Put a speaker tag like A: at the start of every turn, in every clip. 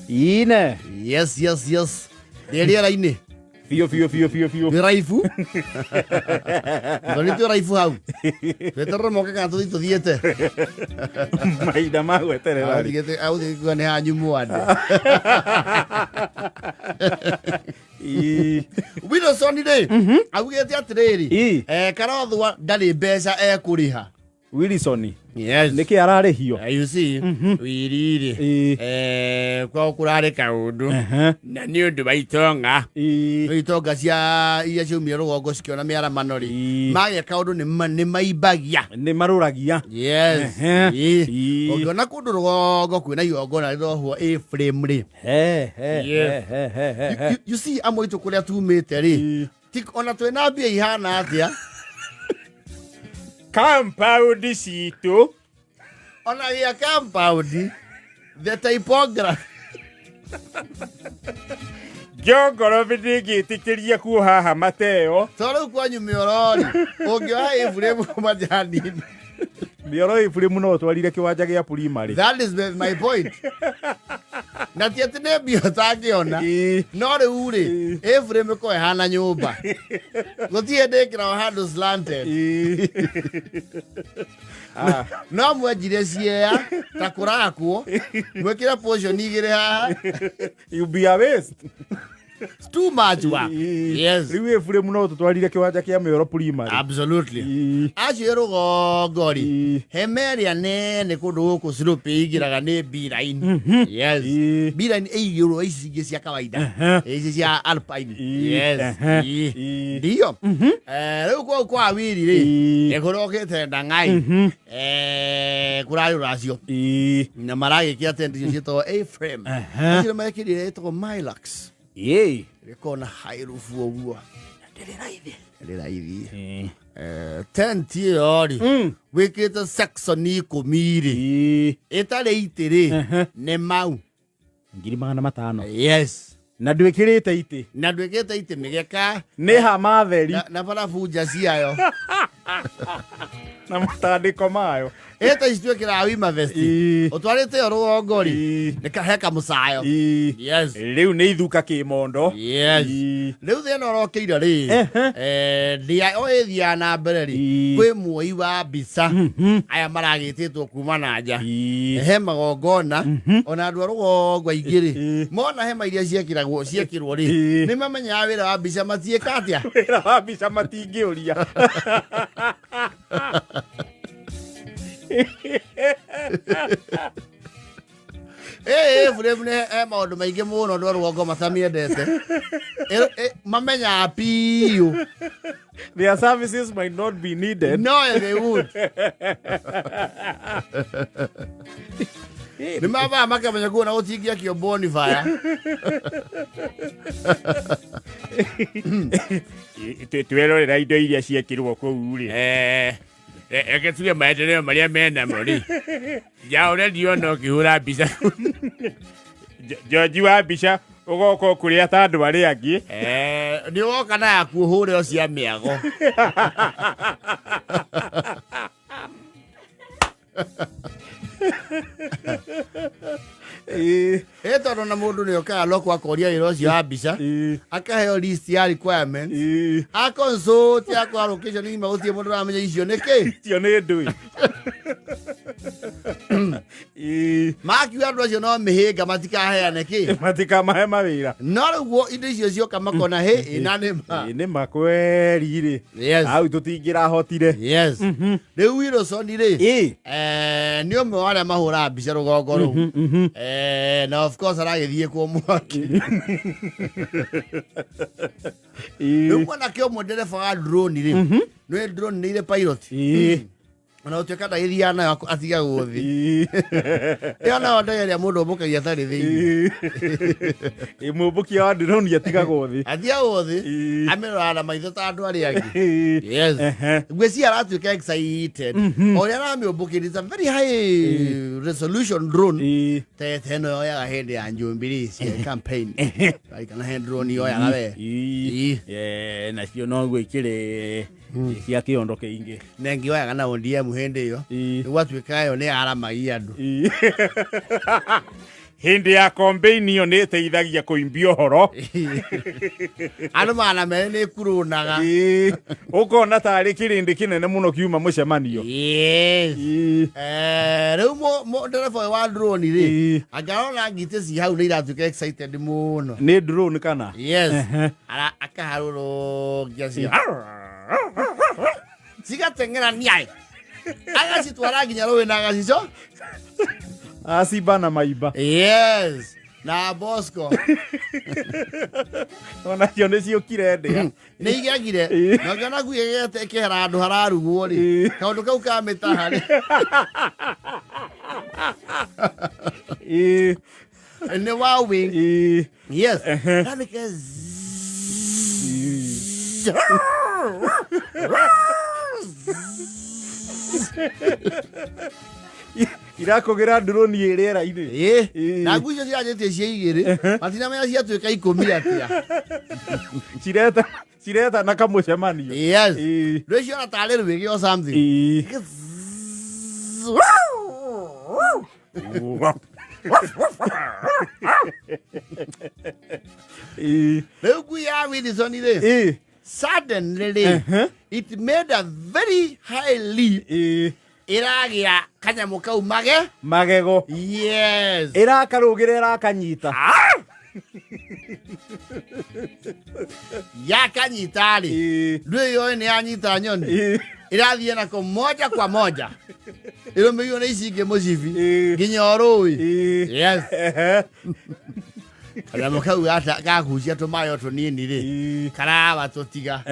A: Ine.
B: Yes. Ndĩ rĩera-inĩ.
A: Biũ biũ biũ biũ biũ.
B: Twĩ raibu. Thoni twĩ raibu hau. Tweterere moke kana tũthiĩ tũthiĩte.
A: Mahinda ma gweterera rĩ.
B: Aũthigĩte aũthigĩte nĩ hanyu mwande.
A: Ii.
B: Wilson rĩ augĩte atĩrĩrĩ
A: Ii.
B: Karothwa ndarĩ mbeca ekũrĩha.
A: Wilson.
B: Yes.
A: Nĩkĩ ararĩhio?
B: You see, wiriri
A: Ii.
B: Kwao kũrarĩ kaũndũ na nĩ ũndũ wa itonga.
A: Ii.
B: Itonga cia iria ciaumire rũgongo cikĩona mĩaramano rĩ
A: Ii.
B: magĩa kaũndũ nĩ maimbagia.
A: Nĩ marũragia.
B: Yes.
A: Ehe.
B: Ii.
A: Ii.
B: Ũngĩona kũndũ rũgongo kwĩna igongona rĩrohwo A frame rĩ.
A: He he
B: Yes.
A: he he he he.
B: You see amwe aitũ kũrĩa tumĩte rĩ
A: Ii.
B: ti ona twĩna mbia ihana atĩa
A: Compound citũ.
B: Ona gĩa compound the typography.
A: Njongorobi ndĩngĩtĩkĩria kuoha haha mateo.
B: To rĩu kwanyu mĩoro rĩ ũngĩoha A frame majani-inĩ.
A: Mĩoro ĩ no ũtwarire kĩwanja gĩa primary.
B: That is my point. Na ti atĩ nĩ mbia ũtangĩona.
A: Ii.
B: No rĩu rĩ A frame ĩkoragwo ĩhana nyũmba. Gũtirĩ hĩndĩ ĩkĩragwo handũ slanted.
A: Ii. Ah.
B: No mwenjire ciea ta kũrakwo mwĩkĩre portion igĩrĩ haha.
A: You be a waste.
B: It's too much work.
A: Ii.
B: Yes.
A: Rĩu ĩ frame no tũtwarire kĩwanja kĩa mĩoro primary.
B: Absolutely.
A: Ii.
B: Acio rũgongo rĩ
A: Ii.
B: hema ĩrĩa nene kũndũ gũkũ slope ĩingĩraga nĩ B-line. Yes.
A: Ii.
B: B-line ĩigĩrwo ici ingĩ cia kawaida. Ici cia alpine.
A: Ii.
B: Yes.
A: Ehe.
B: Ii.
A: Ii.
B: Ndiyo. Rĩu kũu kwa Wili rĩ
A: Ii.
B: nĩ kũrokĩte ndang'ai kũrarĩ rũracio
A: Ii.
B: na maragĩkĩra tent icio ciĩtagwo A-frame.
A: Ehe.
B: Icio mekĩrire ĩtagwo Milux.
A: Ii.
B: Ĩkoragwo na high roof ũguo.
A: Ndĩrĩ raithi.
B: Ĩrĩ raithi.
A: Ii.
B: Tent ĩyo rĩ wĩkĩrĩte section 10 rĩ
A: Ii.
B: ĩtarĩ itĩ rĩ nĩ mau.
A: 500,000.
B: Yes.
A: Na ndwĩkĩrĩte itĩ.
B: Na ndwĩkĩrĩte itĩ mĩgeka.
A: Nĩ hama theri.
B: Na barabunja ciayo.
A: Na matandĩko mayo.
B: Ĩta ici twĩkĩraga wima vest.
A: Ii.
B: Ũtwarĩte ĩyo rũgongo rĩ
A: Ii.
B: nĩ he kamũcayo.
A: Ii.
B: Yes.
A: Rĩu nĩ ithuka kĩmondo.
B: Yes.
A: Ii.
B: Rĩu thĩna ũrokĩire rĩ ndĩa o ĩthiaga na mbere rĩ
A: Ii.
B: kwĩ muoi wa mbica aya maragĩtĩtwo kuma na nja.
A: Ii.
B: He magongona ona andũ a rũgongo aingĩ rĩ
A: Ii.
B: mona hema iria ciekĩragwo ciekĩrwo rĩ
A: Ii.
B: nĩ mamenyaga wĩra wa mbica matiĩka atĩa.
A: Wĩra wa mbica matingĩũria.
B: Ĩĩ frame nĩ he maũndũ maingĩ mũno andũ a rũgongo matamĩendete. Mamenyaga biũ.
A: Their services might not be needed.
B: No, they would. Nĩ mambaga makamenya kuona gũtingĩakio bonfire.
C: Twerorera indo iria ciekĩrwo kũu rĩ reke tuge maendeleo marĩa menamo rĩ njaũre ndiona ũkĩhũra mbica.
A: George wa mbica ũgoka kũrĩa ta andũ arĩa angĩ.
B: Nĩ woka na yaku ũhũre o cia mĩago.
A: Ii.
B: Ĩ tondũ na mũndũ nĩ okaga loko akoria wĩra ũcio wa mbica
A: Ii.
B: akaheo list ya requirements
A: Ii.
B: aconsult akora location ng'ima gũtirĩ mũndũ ũramenya icio nĩ kĩ.
A: Icio nĩ ndũĩ. Ii.
B: Makiuga andũ acio no mĩhĩnga matikaheane kĩ.
A: Matikamahe mawĩra.
B: No rĩu guo indo icio cioka makona hĩ ĩna nĩ ma.
A: Ĩ, nĩ ma kweri rĩ.
B: Yes.
A: Hau tũtingĩrahotire.
B: Yes. Rĩu Wilson rĩ
A: Ĩ.
B: Nĩ ũmwe wa arĩa mahũraga mbica rũgongo rũu. Na of course aragĩthiĩ kwo mwaki.
A: Ĩ.
B: Rĩu mwanake ũmwe ndereba wa drone rĩ nĩ drone nĩ irĩ pilot.
A: Ĩ.
B: Ona gũtuĩka ndagĩthiaga nayo atigagwo thĩ.
A: Ĩ.
B: Ĩyo nayo ndege ĩrĩa mũndũ ũmbũkagia atarĩ thĩinĩ.
A: Ĩ, mũmbũkia wa drone atigagwo thĩ.
B: Atigagwo thĩ
A: Ĩ.
B: amĩroraga na maitho ta andũ arĩa angĩ.
A: Ĩ.
B: Yes.
A: Ehe.
B: Ngwĩciria aratuĩka excited o ũrĩa aramĩũmbũkĩria. It's a very high resolution drone.
A: Ĩ.
B: Tete ĩno yoyaga hĩndĩ ya Jubilee cia campaign. Kana he drone yoyaga we.
A: Ĩ.
B: Ĩ.
A: Nacio noguo ikĩrĩ. Cia kĩondo kĩingĩ.
B: Nengi wayaga na ODM hĩndĩ ĩyo. Gwatuĩka ĩyo nĩ yaramagia andũ.
A: Hĩndĩ ya kombeini ĩyo nĩ ĩteithagia kũimbia ũhoro.
B: Andũ magana merĩ nĩ ĩkurunaga.
A: Ũkona tarĩ kĩrĩndĩ kĩnene mũno kiuma mũcemanio.
B: Yes. Rĩu ndereba ũyũ wa drone rĩ, angarona ngitĩ ci hau nĩ iratuĩka excited mũno.
A: Nĩ drone kana?
B: Yes. Akaharũrũkia cio cigateng'erania agacitwara nginya rũĩ na agacico
A: Acimba na maimba.
B: Yes, na Bosco.
A: Onacio nĩ ciũkire ndĩa.
B: Nĩ igegire. Na ũngĩona ngui ĩgete ĩkehera handũ hararugwo rĩ, kaũndũ kau ka mĩtaha rĩ, nĩ wowing. Yes. Kamĩke.
A: Irakũgĩra drone ĩ rĩera-inĩ.
B: Na ngui icio ciranjĩtie ciĩ igĩrĩ, matinamenya ciatuĩka 10 atĩa.
A: Cireta cireta na kamũcemanio.
B: Yes. Rwĩciona tarĩ rwĩgĩ or something. Rĩu ngui ya Wilson rĩ, suddenly rĩ, it made a very high leap. Ĩragĩa kanyamũ kau mage
A: magego.
B: Yes.
A: Ĩrakarũgĩra ĩrakanyita.
B: Yakanyita rĩ, ndũĩ yoĩ nĩ yanyita nyoni, ĩrathiĩ nako moja kwa moja ĩrũmĩirwo nĩ ici ingĩ mũcibi nginya o rũĩ. Yes. Kanyamũ kau gagucia tũmayo tũnini rĩ, karawa tũtiga.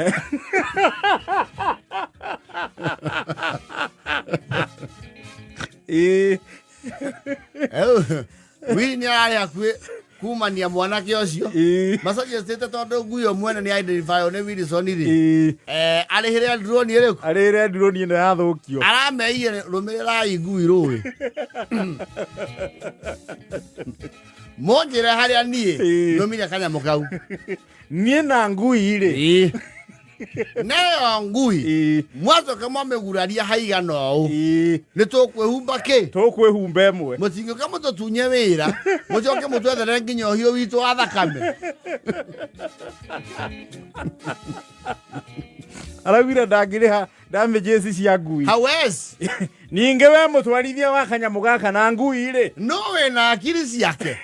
B: Wili nĩ ararĩ hakuhĩ kumania mwanake ũcio. Macagĩcĩte tondũ ngui ĩyo mwene nĩ identify nĩ Wilson rĩ. Arĩhĩre drone ĩrĩkũ?
A: Arĩhĩre drone ĩno yathũkio.
B: Arameire rũmĩrĩrai ngui rũĩ. Mũnjĩre harĩa niĩ nũmire kanyamũ kau.
A: Niĩ na ngui rĩ.
B: Neyo ngui mwacoka mwamĩguraria haigana ũũ, nĩ tũkwĩhumba kĩ?
A: Tũkwĩhumba ĩmwe.
B: Mũtingĩũka mũtũtunye wĩra, mũcoke mũtwethere nginya ũhiũ witũ wa thakame.
A: Araugire ndangĩrĩha damages cia ngui.
B: Hawezi.
A: Ningĩ we mũtwarithia wa kanyamũ gaka na ngui rĩ,
B: no wĩna akiri ciake.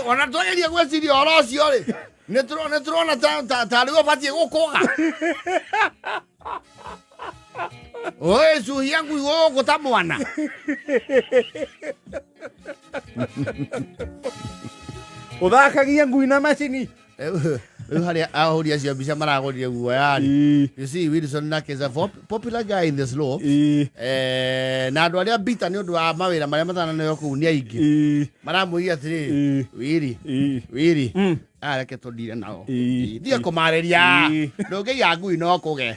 B: Ona twageria gwĩciria ũhoro ũcio rĩ, nĩ tũrona tarĩ we ũbatiĩ gũkũga. Oi, cuhia ngui gũkũ ta mwana.
A: Ũthakagia ngui na macini.
B: Rĩu harĩa ahũri acio mbica maragũrire guoya rĩ. You see, Wilson nake is a popular guy in the slope. Na andũ arĩa bita nĩ ũndũ wa mawĩra marĩa matananeo kũu nĩ aingĩ. Maramwĩria atĩrĩrĩ, Wili, Wili, reke tũndire nao. Tiga kũmarĩria. Ndũngĩiga ngui no kũge.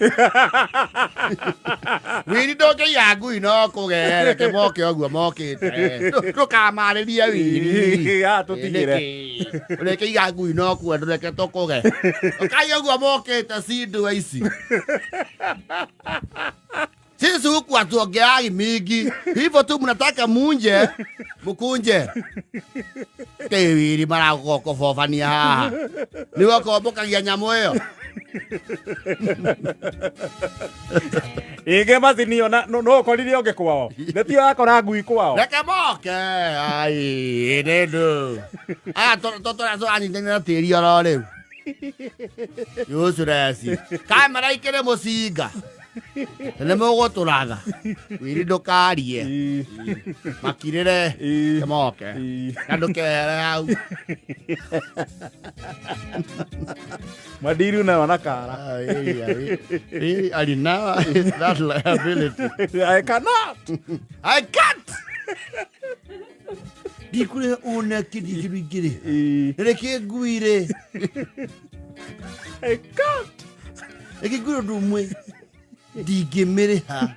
B: Wili, ndũngĩiga ngui no kũge. Reke moke ũguo mokĩte. Ndũkamarĩrie Wili.
A: Tũtigĩre.
B: Ũrĩkĩiga ngui no kũge, ndũreke tũkũge. Ũkai ũguo mokĩte cindua ici. Sisi huku hatuongeagi mingi, hivyo tu mnataka munje mukunje kĩwiri maragũkobobania haha nĩwe ũkombũkagia nyamũ ĩyo.
A: Ĩngĩ macini ona no ũkorire ũngĩ kwao, nĩtio yakora ngui kwao.
B: Reke moke ai nĩ ndũ aya tũranyitanĩra na tĩri oro rĩu useless kamera ikĩrĩ mũcinga nĩ mũgũtũratha. Wili ndũkarie, makirĩre moke na ndũkehere hau.
A: Madiru na wanakara.
B: Really, I deny that liability.
A: I cannot.
B: I can't. Ndikũrĩha ona kĩndũ kĩndũ ingĩrĩha. Reke nguire.
A: I can't.
B: Reke nguire ũndũ ũmwe. Ndingĩmĩrĩha.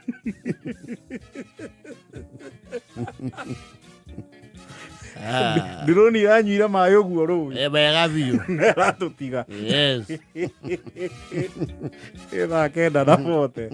B: Ah.
A: Ndĩroni iranyuire maĩ ũguo rũĩ.
B: Wega biũ.
A: Na ĩratũtiga.
B: Yes.
A: Ĩ thaa 9 na bote.